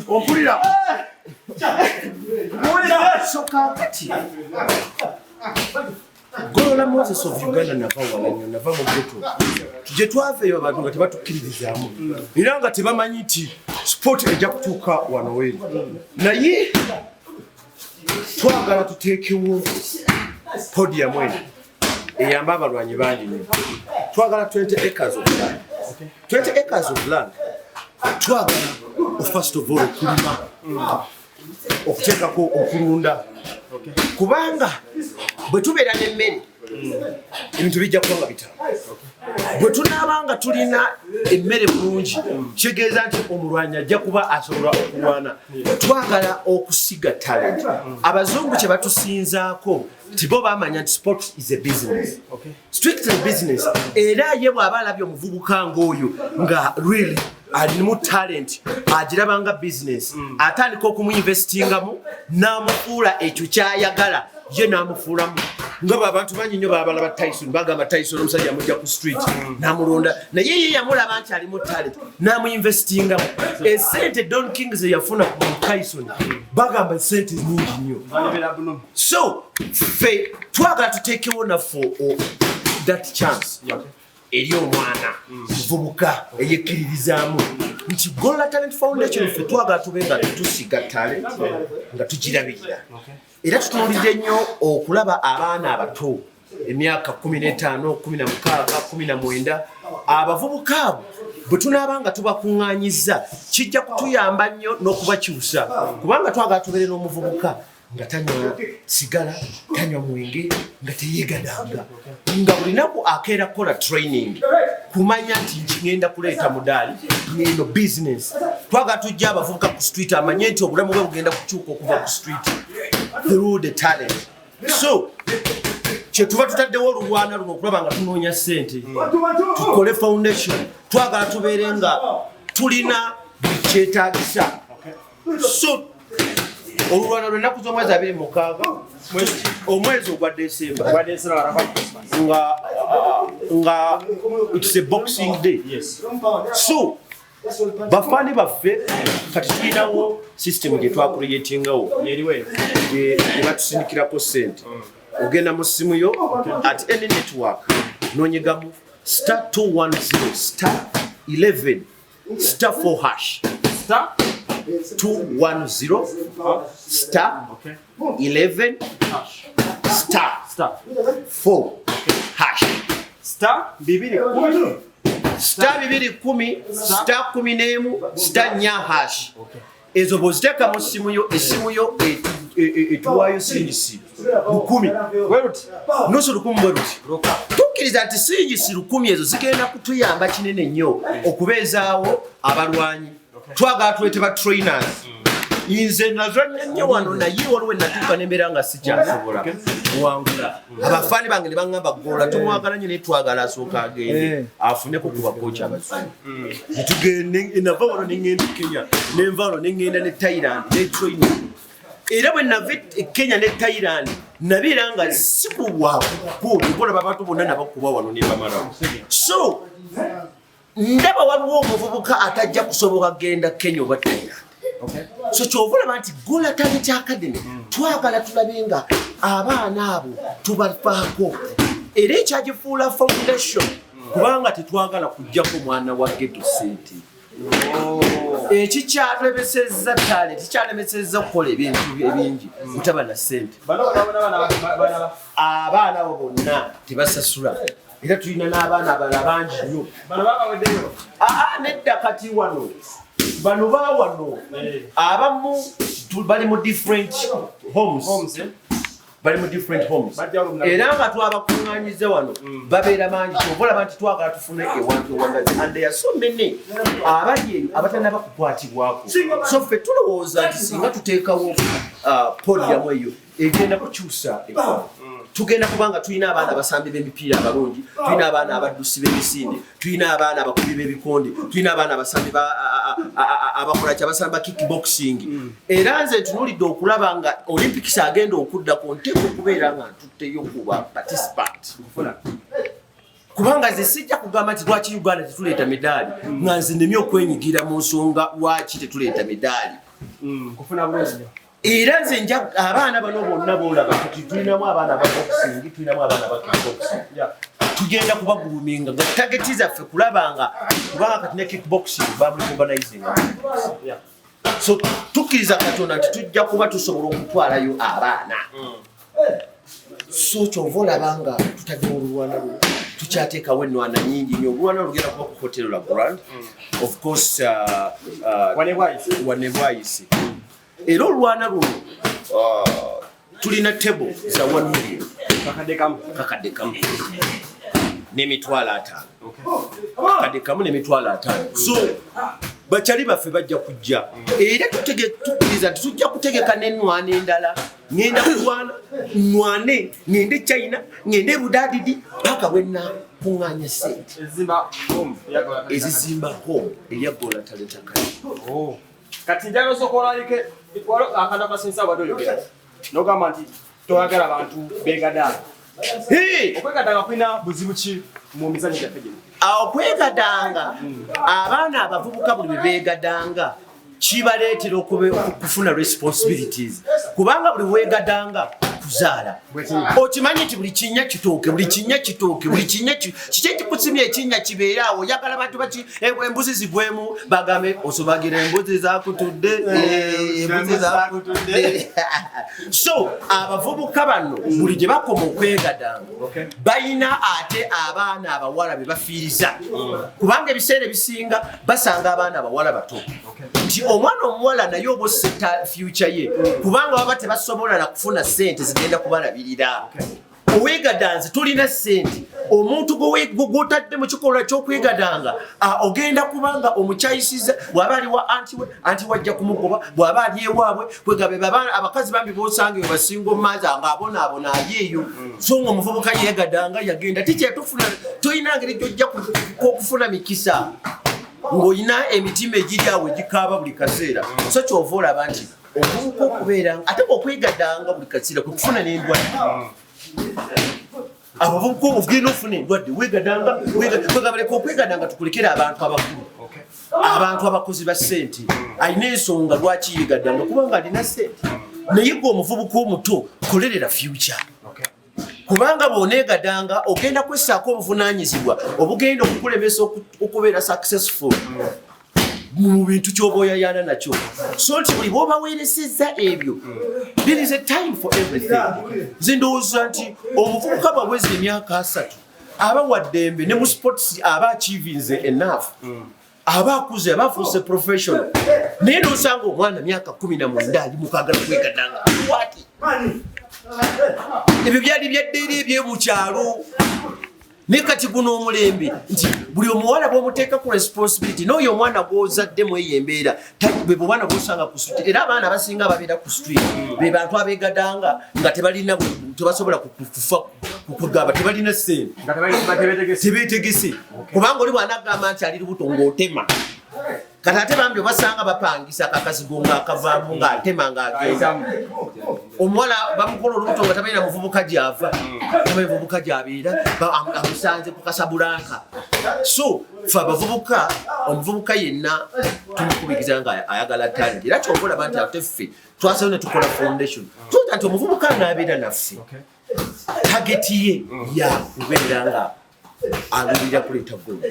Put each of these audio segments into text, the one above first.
Ompulira? So kaakati Golola Moses of Uganda nava wala nnyo, nava mu ghetto gye twava eyo, abantu nga tebatukkiririzaamu era nga tebamanyi nti sport ejja kutuuka wano weeri, naye twagala tuteekewo podium eno eyamba abalwanyi bangi nnyo. Twagala 20 acres of land, 20 acres of land. Twagala first of all okulima, okuteekako okulunda, kubanga bwe tubeera n'emmere ebintu bijja kuba nga bitala. Bwe tunaaba nga tulina emmere bulungi, kitegeeza nti omulwanyi ajja kuba asobola okulwana. Twagala okusiga talent. Abazungu kye batusinzaako ti bo bamanya nti sport is a business, strictly business. Era ye bw'aba alabye omuvubuka ng'oyo nga really alimu talent, agiraba nga business, atandika okumuinvestingamu n'amufuula ekyo kyayagala ye, n'amufuulamu nga bwe abantu bangi nnyo babalaba Tyson, bagamba Tyson omusajja amujja ku street n'amulonda, naye ye yamulaba nti alimu talent n'amuinvestingamu. Esente Don King ze yafuna ku Tyson, bagamba esente nyingi nnyo. So ffe twagala tuteekewo naffe that chance eri omwana muvubuka eyekkiririzaamu nti Golola Talent Foundation, ffe twagala tube nga tusiga talent nga tugirabirira, era tutunuulidde nnyo okulaba abaana abato, emyaka 15, 16, 19. Abavubuka abo bwe tunaaba nga tubakuŋŋaanyiza, kijja kutuyamba nnyo n'okubakyusa, kubanga twagala tubeere n'omuvubuka nga tanywa sigala, tanywa mwenge, nga teyegadanga, nga buli naku akeera kukola training, kumanya nti ngenda kuleeta mudaali ngendo business. Twagala tujja abavubuka ku street, amanye nti obulamu bwe bugenda kukyuka okuva ku street through the talent. So kyetuva tutaddewo olulwana luno okulaba nga tunoonya ssente tukole foundation. Twagala tubeere nga tulina buli kyetaagisa. So olulwana lwenaku z'omwezi 26, omwezi ogwa Desemba, nga it's a Boxing Day. So bafaani baffe, kati tulinawo system gye twacreatingawo gye batusindikirako sente. Ogenda mu simu yo at any network, nonyigamu star 210 star 11 star 4 hash. Star 210 star 11 star star 4 hash. Star 210. Star 210 star 11 star 4 hash. Ezo bw'oziteeka mu simu yo, essimu yo etuwaayo siringisi 1000. Bweruti. Nusu 1000 bwe luti. Tukkiriza nti siringisi 1000 ezo zigenda kutuyamba kinene nnyo okubeezaawo abalwanyi. Twagala tuleete ba trainers. Nze nazannya nnyo wano, naye waliwo enatuuka nembeera nga sikyasobola kuwangula. Abafaani bange ne baŋŋamba, "Golola tumwagala nnyo, naye twagala asooka agende afuneko ku bakooki abazungu." Netugende, nava wano neŋŋenda e Kenya, nenva wano neŋŋenda ne Thailand ne training. Era bwe nava e Kenya ne Thailand, nabeera nga sikubwakuolaba abantu bonna nabakuba wano nebamalawo. So ndaba waliwo omuvubuka atajja kusoboka kugenda Kenya oba Thailand. So kyova olaba nti Golola Talent Academy, twagala tulabe nga abaana abo tubafaako, era ekyagifuula foundation kubanga tetwagala kujjako mwana wa ghetto sente. Ekikyalemesezza talent, kikyalemesezza okukola ebintu ebingi, kutaba na sente. Bano bana bana. Abaana abo bonna tebasasula, era tulina n'abaana abalala bangi nnyo. Bano babaweddeyo. Aa, nedda. Kati wano bano bawano abamu bali mu different homes. Homes, eh? Bali mu different homes. Bajja olumna. Era nga twabakuŋŋanyiza wano, babeera bangi. Kyova olaba nti twagala tufune ewantu ewagazi, and there are so many abali eyo abatanaba kukwatibwako. So ffe tulowooza nti singa tuteekawo podium eyo, egenda kukyusa eggwanga. Tugenda kubanga tulina abaana abasambi b'emipiira abalungi, tulina abaana abaddusi b'emisinde, tulina abaana abakubi b'ebikonde, tulina abaana abasambi abakola ki, abasamba kickboxing. Era nze ntunuulidde okulaba nga Olympics agenda okuddako, nteeka okubeera nga ntutteyo kuba participant, kubanga nze sijja kugamba nti lwaki Uganda tetuleeta midaali nga nze nemye okwenyigira mu nsonga lwaki tetuleeta midaali. Kufuna bulungi nnyo. Era nze nja abaana bano bonna boolaba tuti tulinamu abaana aba boxing, tulinamu abaana aba kickboxing, tugenda kubagroominga nga target zaffe kulaba nga, kubanga kati ne kickboxing bamuorganizing. So tukkiriza Katonda nti tujja kuba tusobola okutwalayo abaana. So kyova olaba nga tutaddewo olulwana luno, tukyateekawo ennwana nyingi nnyo. Olulwana lugenda kuba ku Hotel La Grand, of course, Wane Bwayise. Wane Bwayise. Era olulwana luno, tulina table za 1 million. Kakadde kamu. 1,500,000. 1,500,000. So bakyali baffe bajja kujja, era tukkiriza nti tujja kutegeka n'ennwana endala. Ŋŋenda kulwana, nwane, ŋŋende China, ŋŋende Budadidi, paka bwe nakuŋŋaanya sente Ezimba home eya Gola Talent. Ezizimba home eya Gola Talent Academy. Oh. Kati njagala osooka olalike waliwo akantu akasinza abadde oyogera n'ogamba nti toyagala bantu beegadanga. Hey! Okwegadanga kulina buzibu ki mu mizannyo gyaffe gino? Okwegadanga, abaana abavubuka buli bwe beegadanga kibaleetera okufuna responsibilities, kubanga buli weegadanga kuzaala. Okimanyi nti buli kinnya kitooke, buli kinnya kitooke, buli kinnya kiki ekikusimya ekinnya kibeere awo. Oyagala bantu baki, embuzi zigwemu bagambe osobagira embuzi zakutudde, embuzi zakutudde. So abavubuka bano buli gye bakoma okwegadanga, balina ate abaana abawala be bafiiriza, kubanga ebiseera ebisinga basanga abaana abawala bato, nti omwana omuwala naye oba osetta future ye, kubanga baba tebasobola na kufuna sente zigenda kubalabirira. Oweegadanze tolina sente, omuntu gw'otadde mu kikolwa ky'okwegadanga, ogenda kubanga omukyayisiza. Bw'aba ali wa anti we, anti wajja kumugoba. Bw'aba ali ewaabwe, kwegabe abakazi bambi bosanga eyo basinga omumaazi nga abonaabona ali eyo. So nga omuvubuka yeegadanga yagenda tikyatufuna, tolina ngeri gyojja okufuna mikisa ng'olina emitima egiri awo egikaaba buli kaseera. So kyova olaba nti omuvubuka okubeera ate okwegadanga buli kaseera kwe kufuna n'endwadde. Abavubuka ogenda ofuna endwadde wegadanga. Kwegabaleka okwegadanga, tukulekere abantu abakulu, abantu abakozi ba ssente. Alina ensonga lwaki yegadanga, kubanga alina ssente. Naye gwe omuvubuka omuto, kolerera future, kubanga bw'oneegadanga ogenda kwessaako obuvunanyizibwa obugenda okukulemesa okubeera successful mu bintu ky'oba oyayaana nakyo. So nti buli bw'obaweeresezza ebyo, there is a time for everything. Nze ndowooza nti omuvubuka bwaweza emyaka 30 aba waddembe ne mu sports, aba achievinze enough, aba akuze, aba afuuse professional. Naye nosanga omwana myaka 19 ali mukagala kwegadanga. Wati ebyo byali byaddeeri ebyemukyalo, naye kati guno omulembe nti buli omuwala bwomuteeka ku responsibility, n'oyo omwana gw'ozaddemu eyo embeera, bwe bwana bwosanga ku street. Era abaana abasinga ababeera ku street be bantu abeegadanga nga tebalina, tebasobola kufa kugamba tebalina ssente. Nga tebeetegese. Tebeetegese, kubanga oli bw'anagamba nti ali lubuto ng'otema. Kati ate bambi obasanga bapangisa akakazigo ng'akavaamu ng'atema ng'agenda. Omuwala bamukola olubuto nga tabalina muvubuka gyava, tamanyi muvubuka gyabeera, amusanze ku Kasabulanka. So fe abavubuka, omuvubuka yenna tumukubiriza nga ayagala talent. Era kyova olaba nti ate ffe twasayo ne tukola foundation, tuta nti omuvubuka anaabeera naffe, target ye yakubeera nga alubirira kuleeta gold.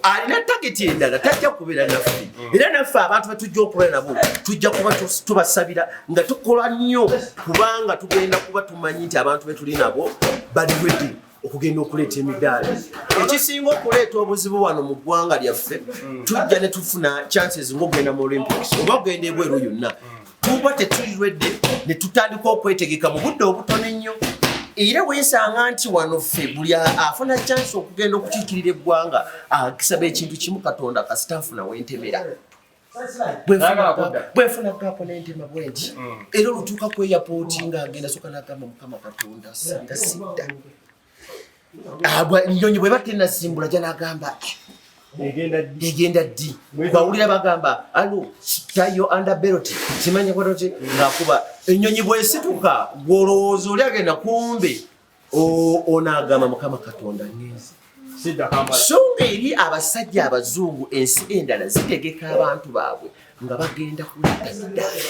Alina target endala tajja kubeera naffe. Era naffe abantu betujja okubeera nabo tujja kuba tubasabira nga tukola nnyo, kubanga tugenda kuba tumanyi nti abantu betuli nabo bali ready okugenda okuleeta emidaali. Ekisinga okuleeta obuzibu wano mu ggwanga lyaffe, tujja ne tufuna chances ng'okugenda mu Olympics oba okugenda ebweru yonna, tuba tetuli ready ne tutandika okwetegeka mu budde obutono ennyo. Era weesanga nti wano ffe buli afuna chance okugenda okukiikirira eggwanga akisaba ekintu kimu: Katonda, kasita nfuna wentemera. Bwenfuna gap nentema bwenti. Era olutuuka ku airport nga agenda soka nagamba Mukama Katonda singa sidda. Ennyonyi bweba tenasimbula jja nagamba egenda ddi, bawulira bagamba alo tayo under belt kimanya kwatoti ng'akuba ennyonyi bwesituka gwolowooza oli agenda kumbe onaagamba Mukama Katonda ngenze. So nga eri abasajja abazungu ensi endala zitegeka abantu baabwe nga bagenda kuleeta midaali.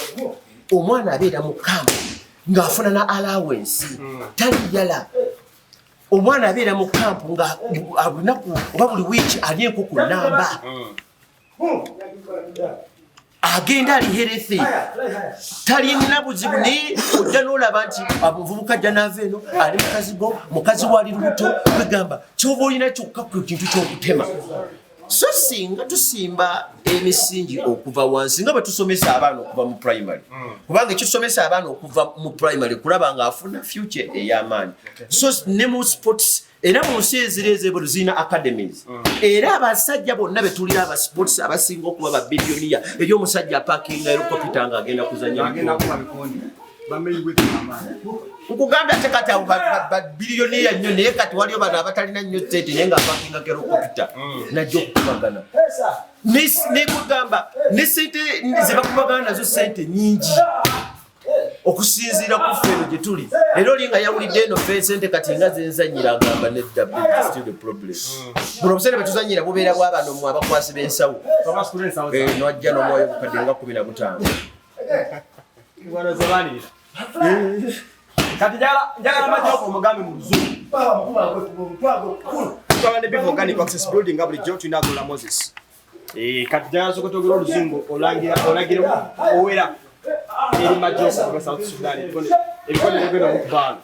Omwana abeera mu kampu ng'afuna na allowance, taliyala. Omwana abeera mu kampu nga lunaku oba buli wiiki alya enkoko namba, agenda ali healthy, talina buzibu. Naye ojja n'olaba nti omuvubuka ajja n'ava eno ali mukazigo, mukazi we ali lubuto, kwegamba kyoba olina kyokka ku kintu ky'okutema. So singa tusimba emisingi okuva wansi nga bwe tusomesa abaana okuva mu primary, kubanga ekisomesa abaana okuva mu primary kulaba nga afuna future ey'amaanyi. So ne mu sports era mu nsi eziri ez'ebweru zirina academies, era abasajja bonna betulira aba sports abasinga okuba ba billionaire, eri omusajja apakinga helicopter nga agenda kuzanya. Nkugambye ate kati abo ba billionaire nnyo, naye kati waliyo bano abatalina nnyo sente naye nga apakinga helicopter najja okukubagana. Nekugamba ne sente zebakubagana nazo sente nyingi okusinziira ku ffe eno gye tuli. Era oli nga yawulidde eno fe sente kati nga zenzanyira agamba nedda, still the problem. Buno obusente bwe tuzanyira bubeera bw'abano mmwe abakwasi b'ensawo, nwajja n'omwoyo bukadde nga 15. Kati njagala Majoko omugambe mu Luzungu. Twaba ne Bivo Organic Access Building nga bulijjo tulina Agola Moses. Kati njagala sooka twogere Oluzungu, olangira olagire owera eri Majoko okuva South Sudan ebikone bigenda okuvaano.